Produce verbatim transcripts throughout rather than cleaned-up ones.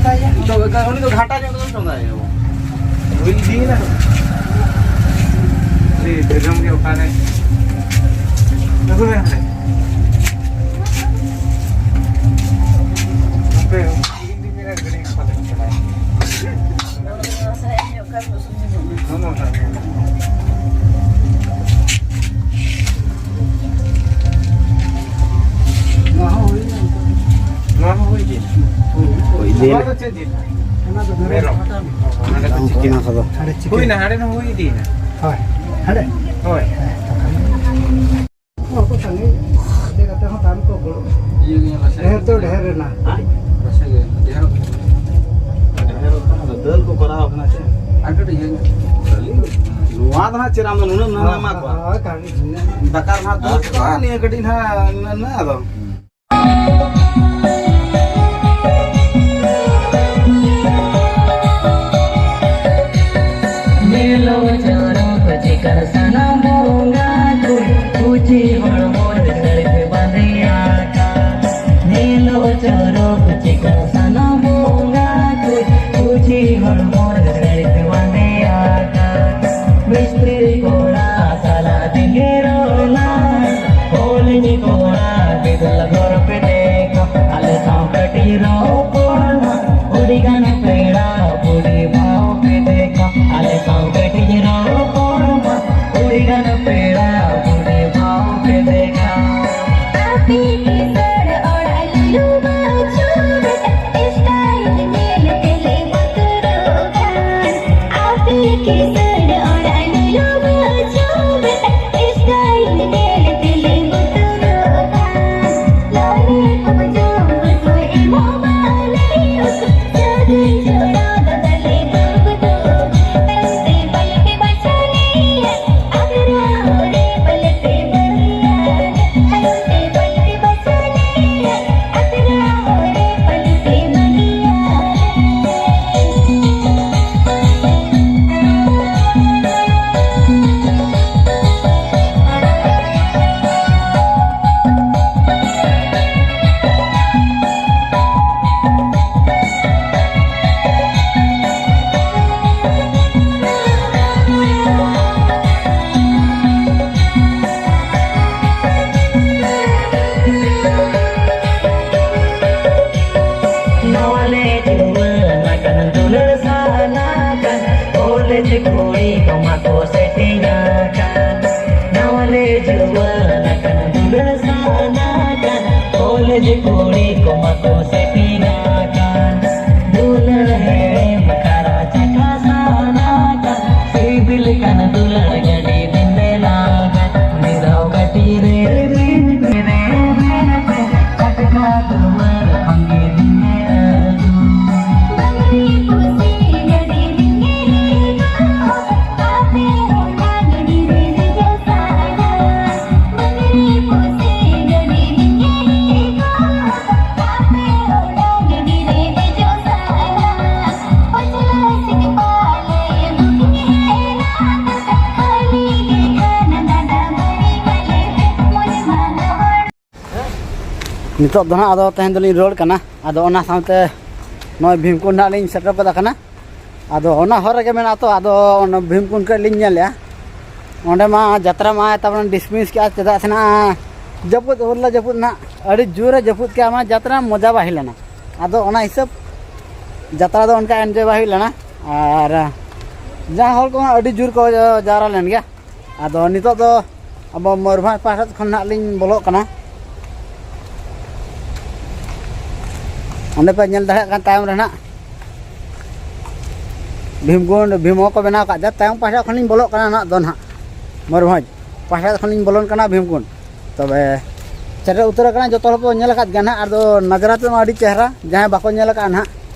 ᱩᱱᱤ ᱫᱚ ᱜᱷᱟᱴᱟ ᱧᱚᱜ ᱨᱮᱫᱚ ᱪᱚᱸᱫᱟᱭᱟ᱾ ᱦᱩᱭ ᱤᱫᱤᱭᱮᱱᱟ᱾ ᱟᱹᱰᱤ ᱫᱤᱱᱟᱹᱢ ᱜᱮ ᱚᱠᱟᱨᱮ? ᱟᱹᱜᱩ ᱢᱮ ᱦᱟᱸᱰᱮ᱾ ᱦᱟᱯᱮ, ᱤᱧ ᱫᱩᱧ ᱢᱮᱱᱟ ᱜᱟᱹᱰᱤ ᱯᱟᱞᱮ ᱪᱟᱞᱟᱜᱼᱟ᱾ ᱱᱚᱣᱟ ᱦᱚᱸ ᱦᱩᱭ ᱮᱱᱟ᱾ ᱱᱚᱣᱟ ᱦᱚᱸ ᱦᱩᱭ ᱤᱫᱤᱭᱮᱱᱟ᱾ ᱦᱩᱭ ᱤᱫᱤᱭᱮᱱᱟ᱾ ᱱᱚᱣᱟ ᱫᱚ ᱪᱮᱫ ᱡᱤᱞ? ᱚᱱᱟ ᱫᱚ ᱵᱟᱝ ᱪᱤᱠᱮᱱ᱾ ᱠᱟᱱᱟ ᱠᱚᱫᱚ᱾ ᱦᱟᱸᱰᱮ ᱪᱤᱠᱮᱱ᱾ ᱦᱩᱭᱱᱟ, ᱦᱟᱸᱰᱮ ᱦᱚᱸ ᱦᱩᱭ ᱤᱫᱤᱭᱮᱱᱟ᱾ ᱦᱳᱭ, ᱦᱟᱸᱰᱮ᱾ ᱦᱳᱭ᱾ ᱦᱮᱸ, ᱛᱚ ᱠᱷᱟᱱ᱾ ᱦᱚᱲ ᱠᱚ ᱥᱟᱸᱜᱮ ᱤᱭᱟᱹ ᱠᱟᱛᱮ ᱦᱚᱸ ᱫᱟᱢ ᱠᱚ ᱜᱚᱲᱚ᱾ ᱤᱭᱟᱹ ᱜᱮ ᱨᱟᱥᱮ ᱰᱷᱮᱨ ᱫᱚ ᱜᱮ᱾ ᱰᱷᱮᱨ ᱮᱱᱟ᱾ ᱨᱟᱥᱮ ᱜᱮ ᱰᱷᱮᱨᱚᱜ ᱠᱟᱱᱟ᱾ ᱰᱷᱮᱨᱚᱜ ᱠᱟᱱᱟ, ᱟᱫᱚ ᱫᱟᱹᱞ ᱠᱚ ᱠᱚᱨᱟᱣ ᱠᱟᱱᱟ ᱥᱮ᱾ ᱟᱨ ᱠᱟᱹᱴᱤᱡ ᱤᱭᱟᱹ ᱧᱚᱜ᱾ ᱠᱷᱟᱹᱞᱤ ᱱᱚᱣᱟ ᱫᱚ ᱦᱟᱸᱜ ᱪᱮᱫ ᱟᱢ ᱫᱚ ᱱᱩᱱᱟᱹᱜ ᱮᱢ ᱮᱢᱟ ᱠᱚᱣᱟ? ᱦᱳᱭ, ᱠᱟᱹᱴᱤᱡ ᱱᱤᱱᱟᱹᱜ᱾ ᱫᱟᱠᱟ ᱨᱮᱱᱟᱜ ᱫᱟᱹᱞ ᱠᱚ ᱱᱤᱭᱟᱹ ᱠᱟᱹᱴᱤᱡ ᱱᱟᱦᱟᱜ ᱱᱤᱱᱟᱹᱜ ᱱᱤᱱᱟᱹᱜ ᱟᱫᱚ᱾ ᱧᱮᱞᱚᱜ ᱪᱚᱨᱚᱠ ᱪᱮᱠᱟ ᱥᱟᱱᱟᱢ ᱵᱚᱸᱜᱟ ᱠᱚ, ᱠᱩᱪᱤ ᱦᱚᱲᱢᱚ ᱨᱮ ᱥᱟᱹᱲᱤ ᱠᱚ ᱵᱟᱸᱫᱮ ᱟᱠᱟᱫ᱾ ᱧᱮᱞᱚᱜ ᱪᱚᱨᱚᱠ ᱪᱮᱠᱟ ᱥᱟᱱᱟᱢ ᱵᱚᱸᱜᱟ ᱠᱚ, ᱠᱩᱪᱤ ᱦᱚᱲᱢᱚ ᱨᱮ ᱥᱟᱹᱲᱤ ᱠᱚ ᱵᱟᱸᱫᱮ ᱟᱠᱟᱫ᱾ ᱢᱤᱥᱛᱨᱤ ᱠᱚᱲᱟ ᱥᱟᱞᱟᱜ ᱫᱤᱱᱮ ᱨᱚᱲ ᱮᱱᱟ, ᱚᱞᱤᱧ ᱠᱚᱲᱟ ᱵᱤᱫᱩ ᱱᱟᱣᱟᱞᱮ ᱡᱩᱣᱟᱹᱱ ᱟᱠᱟᱱ ᱫᱩᱞᱟᱹᱲ ᱥᱟᱱᱟ ᱠᱟᱱ, ᱠᱚᱞᱮᱡᱽ ᱠᱩᱲᱤ ᱠᱚᱢᱟ ᱠᱚ ᱥᱮᱴᱤᱝ ᱟᱠᱟᱱ᱾ ᱱᱟᱣᱟᱞᱮ ᱡᱩᱣᱟᱹᱱ ᱟᱠᱟᱱ ᱫᱩᱞᱟᱹᱲ ᱥᱟᱱᱟ ᱠᱟᱱ, ᱠᱚᱞᱮᱡᱽ ᱠᱩᱲᱤ ᱠᱚᱢᱟ ᱠᱚ ᱥᱮᱴᱤᱝ ᱟᱠᱟᱱ᱾ ᱫᱩᱞᱟᱹᱲ ᱦᱮᱲᱮᱢ ᱠᱟᱨᱟ ᱪᱟᱠᱷᱟ ᱥᱟᱱᱟ ᱠᱟᱱ, ᱥᱤᱵᱤᱞ ᱠᱟᱱ ᱫᱩᱞᱟᱹᱲ ᱜᱟᱹᱰᱤ ᱫᱤᱱ ᱞᱮ ᱞᱟᱜᱟ᱾ ᱢᱤᱫ ᱫᱷᱟᱣ ᱜᱟᱹᱰᱤ ᱨᱮ ᱨᱤᱱ ᱨᱮ ᱨᱤᱱ ᱯᱮ, ᱴᱟᱴᱠᱟ ᱫᱩᱣᱟᱹᱨ ᱠᱷᱚᱱ ᱜᱮ ᱫᱤᱱ ᱞᱮ ᱟᱹᱜᱩ᱾ ᱵᱟᱝᱨᱤ ᱯᱩᱥᱤ ᱜᱟᱹᱰᱤ ᱨᱤᱱ ᱜᱮ ᱦᱮᱡ ᱜᱚᱫ, ᱟᱯᱮ ᱦᱚᱸ ᱜᱟᱹᱰᱤ ᱨᱮ ᱫᱮᱡᱚᱜ ᱥᱟᱱᱟ᱾ ᱱᱤᱛᱚᱜ ᱫᱚ ᱱᱟᱦᱟᱜ ᱟᱫᱚ ᱛᱮᱦᱮᱧ ᱫᱚᱞᱤᱧ ᱨᱩᱣᱟᱹᱲ ᱠᱟᱱᱟ᱾ ᱟᱫᱚ ᱚᱱᱟ ᱥᱟᱶᱛᱮ ᱱᱚᱜᱼᱚᱭ ᱵᱷᱤᱢᱠᱩᱱᱰ ᱱᱟᱦᱟᱜ ᱞᱤᱧ ᱥᱮᱴᱮᱨ ᱜᱚᱫ ᱟᱠᱟᱱᱟ᱾ ᱟᱫᱚ ᱚᱱᱟ ᱦᱚᱨ ᱨᱮᱜᱮ ᱢᱮᱱᱟᱜᱼᱟ ᱛᱚ, ᱟᱫᱚ ᱚᱱᱟ ᱵᱷᱤᱢᱠᱩᱱᱰ ᱠᱟᱹᱡ ᱞᱤᱧ ᱧᱮᱞᱮᱜᱼᱟ᱾ ᱚᱸᱰᱮ ᱢᱟ ᱡᱟᱛᱨᱟ ᱢᱟ ᱛᱟᱵᱚᱱ ᱰᱤᱥᱢᱤᱥ ᱠᱮᱜᱼᱟ, ᱪᱮᱫᱟᱜ ᱥᱮ ᱱᱟᱜ ᱡᱟᱹᱯᱩᱫ, ᱦᱚᱞᱟ ᱡᱟᱹᱯᱩᱫ ᱱᱟᱜ ᱟᱹᱰᱤ ᱡᱳᱨᱮ ᱡᱟᱹᱯᱩᱫ ᱠᱮᱜᱼᱟ, ᱢᱟ ᱡᱟᱛᱨᱟ ᱢᱚᱡᱟ ᱵᱟᱭ ᱦᱩᱭ ᱞᱮᱱᱟ᱾ ᱟᱫᱚ ᱚᱱᱟ ᱦᱤᱥᱟᱹᱵ ᱡᱟᱛᱨᱟ ᱫᱚ ᱚᱱᱠᱟ ᱮᱱᱡᱚᱭ ᱵᱟᱭ ᱦᱩᱭ ᱞᱮᱱᱟ᱾ ᱟᱨ ᱡᱟᱦᱟᱸ ᱦᱚᱲ ᱠᱚᱦᱚᱸ ᱟᱹᱰᱤ ᱡᱳᱨ ᱠᱚ ᱡᱟᱣᱨᱟ ᱞᱮᱱ ᱜᱮᱭᱟ᱾ ᱟᱫᱚ ᱱᱤᱛᱚᱜ ᱫᱚ ᱟᱵᱚ ᱢᱚᱭᱩᱨᱵᱷᱚᱸᱡᱽ ᱯᱟᱦᱴᱟ ᱠᱷᱚᱱ ᱱᱟᱜ ᱞᱤᱧ ᱵᱚᱞᱚᱜ ᱠᱟᱱᱟ᱾ ᱚᱸᱰᱮ ᱯᱮ ᱧᱮᱞ ᱫᱟᱲᱮᱭᱟᱜ ᱠᱟᱱ ᱛᱟᱭᱚᱢ ᱨᱮ ᱱᱟᱜ ᱵᱷᱤᱢᱠᱩᱱᱰ, ᱵᱷᱤᱢ ᱠᱚ ᱵᱮᱱᱟᱣ ᱟᱠᱟᱫ ᱡᱟ ᱛᱟᱭᱚᱢ ᱯᱟᱦᱴᱟ ᱠᱷᱚᱱ ᱞᱤᱧ ᱵᱚᱞᱚᱜ ᱠᱟᱱᱟ ᱱᱟᱜ ᱫᱚ ᱱᱟᱜ ᱢᱚᱭᱩᱨᱵᱷᱚᱸᱡᱽ ᱯᱟᱦᱴᱟ ᱠᱷᱚᱱ ᱞᱤᱧ ᱵᱚᱞᱚᱱ ᱠᱟᱱᱟ ᱵᱷᱤᱢᱠᱩᱱᱰ᱾ ᱛᱚᱵᱮ ᱥᱮᱴᱮᱨ ᱩᱛᱟᱹᱨ ᱟᱠᱟᱱᱟ, ᱡᱚᱛᱚ ᱦᱚᱲ ᱠᱚ ᱧᱮᱞ ᱟᱠᱟᱫ ᱜᱮᱭᱟ ᱱᱟᱜ᱾ ᱟᱫᱚ ᱱᱟᱡᱽᱨᱟ ᱛᱮᱢᱟ ᱟᱹᱰᱤ ᱪᱮᱦᱨᱟ, ᱡᱟᱦᱟᱸᱭ ᱵᱟᱠᱚ ᱧᱮᱞ ᱟᱠᱟᱫᱼᱟ ᱱᱟᱜ,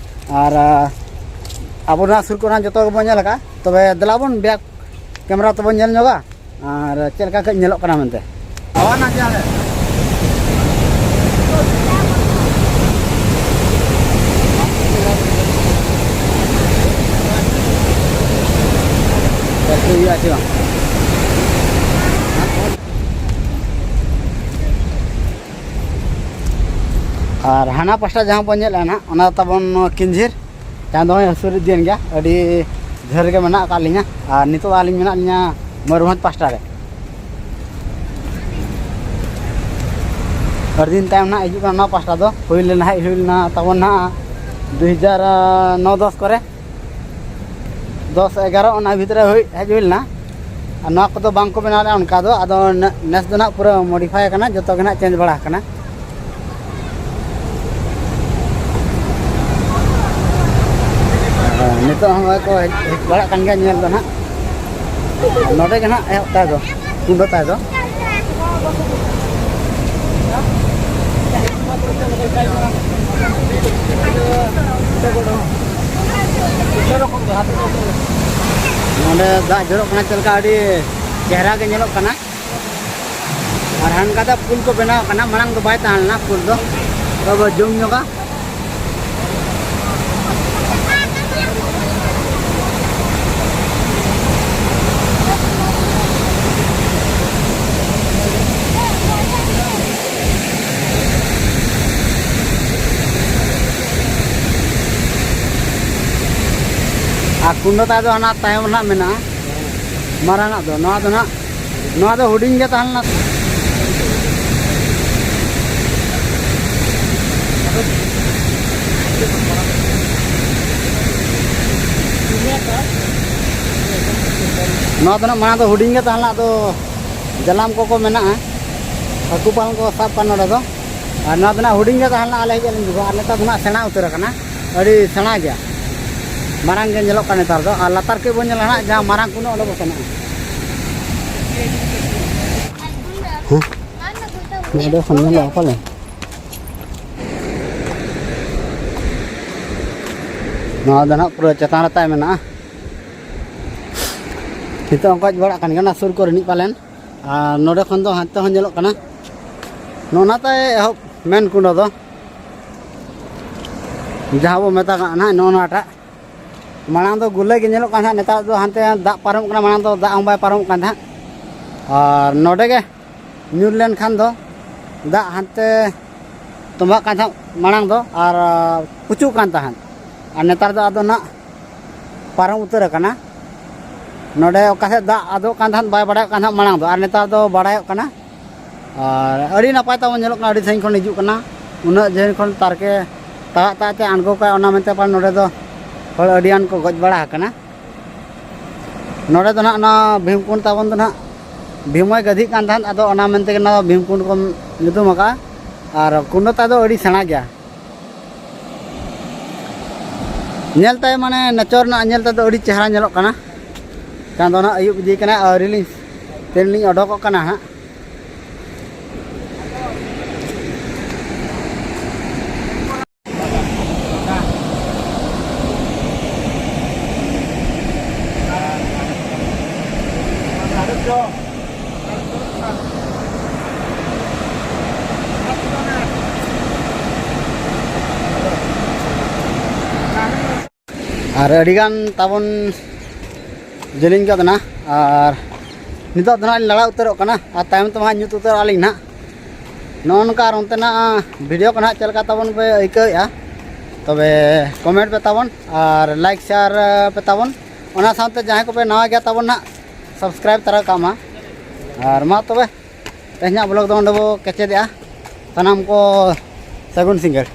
ᱟᱨ ᱟᱵᱚ ᱱᱚᱣᱟ ᱥᱩᱨ ᱠᱚᱨᱮ ᱡᱚᱛᱚ ᱜᱮᱵᱚᱱ ᱧᱮᱞ ᱟᱠᱟᱫᱼᱟ᱾ ᱛᱚᱵᱮ ᱫᱮᱞᱟ ᱵᱚᱱ ᱵᱮᱠ ᱠᱮᱢᱮᱨᱟ ᱛᱮᱵᱚᱱ ᱧᱮᱞ ᱧᱚᱜᱟ ᱟᱨ ᱪᱮᱫ ᱞᱮᱠᱟ ᱠᱟᱹᱡ ᱧᱮᱞᱚᱜ ᱠᱟᱱᱟ ᱢᱮᱱᱛᱮ᱾ ᱦᱩᱭᱩᱜᱼᱟ ᱥᱮ ᱵᱟᱝ? ᱟᱨ ᱦᱟᱱᱟ ᱯᱟᱥᱴᱟ ᱡᱟᱦᱟᱸ ᱵᱚᱱ ᱧᱮᱞᱮᱫᱼᱟ ᱱᱟᱦᱟᱜ, ᱚᱱᱟ ᱫᱚ ᱛᱟᱵᱚᱱ ᱱᱚᱣᱟ ᱠᱤᱧᱡᱷᱤᱨ᱾ ᱪᱟᱸᱫᱚ ᱦᱚᱸᱭ ᱦᱟᱹᱥᱩᱨ ᱤᱫᱤᱭᱮᱱ ᱜᱮᱭᱟ, ᱟᱹᱰᱤ ᱡᱷᱟᱹᱞ ᱨᱮᱜᱮ ᱢᱮᱱᱟᱜ ᱟᱠᱟᱫ ᱞᱤᱧᱟ᱾ ᱟᱨ ᱱᱤᱛᱚᱜ ᱫᱚ ᱟᱹᱞᱤᱧ ᱢᱮᱱᱟᱜ ᱞᱤᱧᱟ ᱢᱚᱭᱩᱨᱵᱷᱚᱸᱡᱽ ᱯᱟᱥᱴᱟ ᱨᱮ᱾ ᱟᱹᱰᱤ ᱫᱤᱱ ᱛᱟᱭᱚᱢ ᱱᱟᱦᱟᱜ ᱦᱤᱡᱩᱜ ᱠᱟᱱᱟ ᱱᱚᱣᱟ ᱯᱟᱥᱴᱟ ᱫᱚ᱾ ᱦᱩᱭ ᱞᱮᱱᱟ, ᱦᱮᱡ ᱦᱩᱭ ᱞᱮᱱᱟ ᱛᱟᱵᱚᱱ ᱱᱟᱦᱟᱜ ᱫᱩ ᱦᱟᱡᱟᱨ ᱱᱚ ᱫᱚᱥ ᱠᱚᱨᱮ, ᱫᱚᱥ ᱮᱜᱟᱨᱚ ᱚᱱᱟ ᱵᱷᱤᱛᱨᱤ ᱨᱮ ᱦᱩᱭ, ᱦᱮᱡ ᱦᱩᱭ ᱞᱮᱱᱟ᱾ ᱟᱨ ᱱᱚᱣᱟ ᱠᱚᱫᱚ ᱵᱟᱝ ᱠᱚ ᱵᱮᱱᱟᱣ ᱞᱮᱫᱼᱟ ᱚᱱᱠᱟ ᱫᱚ᱾ ᱟᱫᱚ ᱱᱮ-, ᱱᱮᱥ ᱫᱚ ᱱᱟᱦᱟᱜ ᱯᱩᱨᱟᱹ modify ᱟᱠᱟᱱᱟ, ᱡᱚᱛᱚ ᱜᱮ ᱱᱟᱦᱟᱜ change ᱵᱟᱲᱟ ᱟᱠᱟᱱᱟ᱾ ᱱᱤᱛᱚᱜ ᱦᱚᱸ ᱱᱚᱜᱼᱚᱭ ᱠᱚ ᱦᱮᱡ, ᱦᱮᱡ ᱵᱟᱲᱟᱜ ᱠᱟᱱ ᱜᱮᱭᱟ ᱧᱮᱞ ᱫᱚ ᱱᱟᱦᱟᱜ᱾ ᱱᱚᱰᱮ ᱜᱮ ᱱᱟᱦᱟᱜ ᱮᱦᱚᱵ ᱛᱟᱭ ᱫᱚ, ᱠᱩᱢᱵᱟᱹ ᱛᱟᱭ ᱫᱚ᱾ ᱱᱚᱰᱮ ᱫᱟᱜ ᱡᱚᱨᱚᱜ ᱠᱟᱱᱟ, ᱪᱮᱫ ᱞᱮᱠᱟ ᱟᱹᱰᱤ ᱪᱮᱦᱨᱟ ᱜᱮ ᱧᱮᱞᱚᱜ ᱠᱟᱱᱟ᱾ ᱟᱨ ᱦᱟᱱᱠᱟ ᱫᱚ ᱯᱩᱞ ᱠᱚ ᱵᱮᱱᱟᱣ ᱠᱟᱱᱟ, ᱢᱟᱲᱟᱝ ᱫᱚ ᱵᱟᱭ ᱛᱟᱦᱮᱸ ᱞᱮᱱᱟ ᱯᱩᱞ ᱫᱚ᱾ ᱛᱚᱵᱮ ᱡᱩᱢ ᱧᱚᱜᱟ᱾ ᱟᱨ ᱠᱩᱸᱰᱚ ᱛᱟᱭ ᱫᱚ ᱦᱟᱱᱟ ᱛᱟᱭᱚᱢ ᱨᱮ ᱱᱟᱜ ᱢᱮᱱᱟᱜᱼᱟ, ᱢᱟᱨᱟᱝ ᱟᱜ ᱫᱚ᱾ ᱱᱚᱣᱟ ᱫᱚ ᱱᱟᱜ, ᱱᱚᱣᱟ ᱫᱚ ᱦᱩᱰᱤᱧ ᱜᱮ ᱛᱟᱦᱮᱸ ᱞᱮᱱᱟ᱾ ᱱᱚᱣᱟ ᱫᱚ ᱱᱟᱜ ᱢᱟᱲᱟᱝ ᱫᱚ ᱦᱩᱰᱤᱧ ᱜᱮ ᱛᱟᱦᱮᱸ ᱞᱮᱱᱟ, ᱟᱫᱚ ᱡᱟᱞᱟᱢ ᱠᱚᱠᱚ ᱢᱮᱱᱟᱜᱼᱟ, ᱦᱟᱹᱠᱩ ᱯᱟᱞᱚᱱ ᱠᱚ ᱥᱟᱵ ᱠᱚᱣᱟ ᱱᱚᱰᱮ ᱫᱚ᱾ ᱟᱨ ᱱᱚᱣᱟ ᱫᱚ ᱱᱟᱜ ᱦᱩᱰᱤᱧ ᱜᱮ ᱛᱟᱦᱮᱸ ᱞᱮᱱᱟ ᱟᱞᱮ ᱦᱮᱡ ᱞᱮᱱ ᱡᱚᱠᱷᱚᱱ, ᱟᱨ ᱱᱮᱛᱟᱨ ᱫᱚ ᱱᱟᱜ ᱥᱮᱬᱟ ᱩᱛᱟᱹᱨ ᱟᱠᱟᱱᱟ, ᱟᱹᱰᱤ ᱥᱮᱬᱟ ᱜᱮᱭᱟ, ᱢᱟᱨᱟᱝ ᱜᱮ ᱧᱮᱞᱚᱜ ᱠᱟᱱᱟ ᱱᱮᱛᱟᱨ ᱫᱚ᱾ ᱟᱨ ᱞᱟᱛᱟᱨ ᱠᱮᱡ ᱵᱚᱱ ᱧᱮᱞᱟ ᱱᱟᱜ, ᱡᱟᱦᱟᱸ ᱢᱟᱨᱟᱝ ᱠᱩᱱᱟᱹ ᱚᱸᱰᱮ ᱵᱚ ᱥᱮᱱᱚᱜᱼᱟ᱾ ᱦᱮᱸ? ᱱᱚᱰᱮ ᱠᱷᱚᱱ ᱧᱮᱞᱚᱜᱼᱟ ᱯᱟᱞᱮ᱾ ᱱᱚᱣᱟ ᱫᱚ ᱱᱟᱜ ᱯᱩᱨᱟᱹ ᱪᱮᱛᱟᱱ ᱨᱮ ᱛᱟᱭ ᱢᱮᱱᱟᱜᱼᱟ᱾ ᱱᱤᱛᱚᱜ ᱚᱱᱠᱟ ᱵᱟᱲᱟᱜ ᱠᱟᱱ ᱜᱮᱭᱟ ᱚᱱᱟ ᱥᱩᱨ ᱠᱚᱨᱮ ᱱᱤᱡ ᱯᱟᱞᱮᱱ᱾ ᱟᱨ ᱱᱚᱰᱮ ᱠᱷᱚᱱ ᱫᱚ ᱦᱟᱱᱛᱮ ᱦᱚᱸ ᱧᱮᱞᱚᱜ ᱠᱟᱱᱟ᱾ ᱱᱚᱜᱼᱚ ᱱᱟ ᱛᱟᱭ ᱮᱦᱚᱵ ᱢᱮᱱ ᱠᱩᱸᱰᱚ ᱫᱚ, ᱡᱟᱦᱟᱸ ᱵᱚ ᱢᱮᱛᱟᱜ ᱠᱟᱱᱟ ᱱᱟᱦᱟᱜ ᱱᱚᱜᱼᱚ ᱱᱚᱣᱟᱴᱟᱜ᱾ ᱢᱟᱲᱟᱝ ᱫᱚ ᱜᱩᱞᱟᱹ ᱜᱮ ᱧᱮᱞᱚᱜ ᱠᱟᱱ ᱛᱟᱦᱮᱸᱫ, ᱱᱮᱛᱟᱨ ᱫᱚ ᱦᱟᱱᱛᱮ ᱫᱟᱜ ᱯᱟᱨᱚᱢᱚᱜ ᱠᱟᱱᱟ, ᱢᱟᱲᱟᱝ ᱫᱚ ᱫᱟᱜ ᱦᱚᱸ ᱵᱟᱭ ᱯᱟᱨᱚᱢᱚᱜ ᱠᱟᱱ ᱛᱟᱦᱮᱸᱫ᱾ ᱟᱨ ᱱᱚᱰᱮ ᱜᱮ ᱧᱩᱨ ᱞᱮᱱᱠᱷᱟᱱ ᱫᱚ ᱫᱟᱜ ᱦᱟᱱᱛᱮ ᱛᱚᱸᱵᱟᱜ ᱠᱟᱱ ᱛᱟᱦᱮᱸᱫ ᱢᱟᱲᱟᱝ ᱫᱚ, ᱟᱨ ᱯᱩᱪᱩᱜ ᱠᱟᱱ ᱛᱟᱦᱮᱸᱫ᱾ ᱟᱨ ᱱᱮᱛᱟᱨ ᱫᱚ ᱟᱫᱚ ᱱᱟᱜ ᱯᱟᱨᱚᱢ ᱩᱛᱟᱹᱨ ᱟᱠᱟᱱᱟ᱾ ᱱᱚᱰᱮ ᱚᱠᱟ ᱥᱮᱫ ᱫᱟᱜ ᱟᱫᱚᱜ ᱠᱟᱱ ᱛᱟᱦᱮᱸᱫ ᱵᱟᱭ ᱵᱟᱲᱟᱭᱚᱜ ᱠᱟᱱ ᱛᱟᱦᱮᱸᱫ ᱢᱟᱲᱟᱝ ᱫᱚ, ᱟᱨ ᱱᱮᱛᱟᱨ ᱫᱚ ᱵᱟᱲᱟᱭᱚᱜ ᱠᱟᱱᱟ᱾ ᱟᱨ ᱟᱹᱰᱤ ᱱᱟᱯᱟᱭ ᱛᱟᱵᱚᱱ ᱧᱮᱞᱚᱜ ᱠᱟᱱᱟ, ᱟᱹᱰᱤ ᱥᱟᱺᱜᱤᱧ ᱠᱷᱚᱱ ᱦᱤᱡᱩᱜ ᱠᱟᱱᱟ, ᱩᱱᱟᱹᱜ ᱡᱷᱟᱹᱞ ᱠᱷᱚᱱ ᱛᱟᱨᱠᱮ ᱛᱟᱣᱟᱜ ᱛᱟᱣᱟᱜ ᱛᱮ ᱟᱬᱜᱚ ᱠᱟᱜᱼᱟ, ᱚᱱᱟ ᱢᱮᱱᱛᱮ ᱯᱟᱞᱮ ᱱᱚᱰᱮ ᱫᱚ ᱦᱚᱲ ᱟᱹᱰᱤᱜᱟᱱ ᱠᱚ ᱜᱚᱡ ᱵᱟᱲᱟ ᱟᱠᱟᱱᱟ᱾ ᱱᱚᱰᱮ ᱫᱚ ᱱᱟᱦᱟᱜ ᱚᱱᱟ ᱵᱷᱤᱢᱠᱩᱸᱰ ᱛᱟᱵᱚᱱ ᱫᱚ ᱱᱟᱦᱟᱜ ᱵᱷᱤᱢ ᱦᱚᱸᱭ ᱜᱟᱹᱫᱷᱤᱜ ᱠᱟᱱ ᱛᱟᱦᱮᱸᱫ, ᱟᱫᱚ ᱚᱱᱟ ᱢᱮᱱᱛᱮ ᱜᱮ ᱱᱚᱣᱟ ᱵᱷᱤᱢᱠᱩᱸᱰ ᱠᱚ ᱧᱩᱛᱩᱢ ᱟᱠᱟᱫᱼᱟ᱾ ᱟᱨ ᱠᱩᱸᱰ ᱛᱟᱭ ᱫᱚ ᱟᱹᱰᱤ ᱥᱮᱬᱟ ᱜᱮᱭᱟ᱾ ᱧᱮᱞ ᱛᱟᱭ ᱢᱟᱱᱮ ᱱᱮᱪᱚᱨ ᱨᱮᱱᱟᱜ ᱧᱮᱞ ᱛᱮᱫᱚ ᱟᱹᱰᱤ ᱪᱮᱦᱨᱟ ᱧᱮᱞᱚᱜ ᱠᱟᱱᱟ᱾ ᱪᱟᱸᱫᱚ ᱱᱟᱦᱟᱜ ᱟᱹᱭᱩᱵ ᱤᱫᱤ ᱠᱟᱱᱟ, ᱟᱹᱣᱨᱤ ᱞᱤᱧ ᱛᱮᱞᱤᱧ ᱚᱰᱚᱠᱚᱜ ᱠᱟᱱᱟ ᱦᱟᱸᱜ᱾ ᱟᱨ ᱟᱹᱰᱤᱜᱟᱱ ᱛᱟᱵᱚᱱ ᱡᱮᱞᱮᱧ ᱜᱚᱫ ᱮᱱᱟ, ᱟᱨ ᱱᱤᱛᱚᱜ ᱫᱚ ᱱᱟᱦᱟᱜ ᱞᱤᱧ ᱞᱟᱲᱟ ᱩᱛᱟᱹᱨᱚᱜ ᱠᱟᱱᱟ, ᱟᱨ ᱛᱟᱭᱚᱢ ᱛᱮᱢᱟ ᱦᱟᱸᱜ ᱧᱩᱛ ᱩᱛᱟᱹᱨᱚᱜ ᱟᱹᱞᱤᱧ ᱱᱟᱦᱟᱜ᱾ ᱱᱚᱜᱼᱚ ᱱᱚᱝᱠᱟ ᱟᱨ ᱚᱱᱛᱮᱱᱟᱜ ᱵᱷᱤᱰᱤᱭᱳ ᱠᱚ ᱱᱟᱦᱟᱜ ᱪᱮᱫ ᱞᱮᱠᱟ ᱛᱟᱵᱚᱱ ᱯᱮ ᱟᱹᱭᱠᱟᱹᱣᱮᱫᱼᱟ, ᱛᱚᱵᱮ ᱠᱚᱢᱮᱱᱴ ᱯᱮ ᱛᱟᱵᱚᱱ ᱟᱨ ᱞᱟᱭᱤᱠ ᱥᱮᱭᱟᱨ ᱯᱮ ᱛᱟᱵᱚᱱ᱾ ᱚᱱᱟ ᱥᱟᱶᱛᱮ ᱡᱟᱦᱟᱸᱭ ᱠᱚᱯᱮ ᱱᱟᱣᱟ ᱜᱮᱭᱟ ᱛᱟᱵᱚᱱ ᱱᱟᱦᱟᱜ, ᱥᱟᱵᱥᱠᱨᱟᱭᱤᱵᱽ ᱛᱟᱨᱟ ᱠᱟᱜ ᱢᱟ᱾ ᱟᱨ ᱢᱟ ᱛᱚᱵᱮ, ᱛᱮᱦᱮᱧᱟᱜ ᱵᱞᱚᱜ ᱫᱚ ᱚᱸᱰᱮ ᱵᱚ ᱠᱮᱪᱮᱫᱮᱜᱼᱟ᱾ ᱥᱟᱱᱟᱢ ᱠᱚ ᱥᱟᱹᱜᱩᱱ ᱥᱤᱸᱜᱟᱹᱲ᱾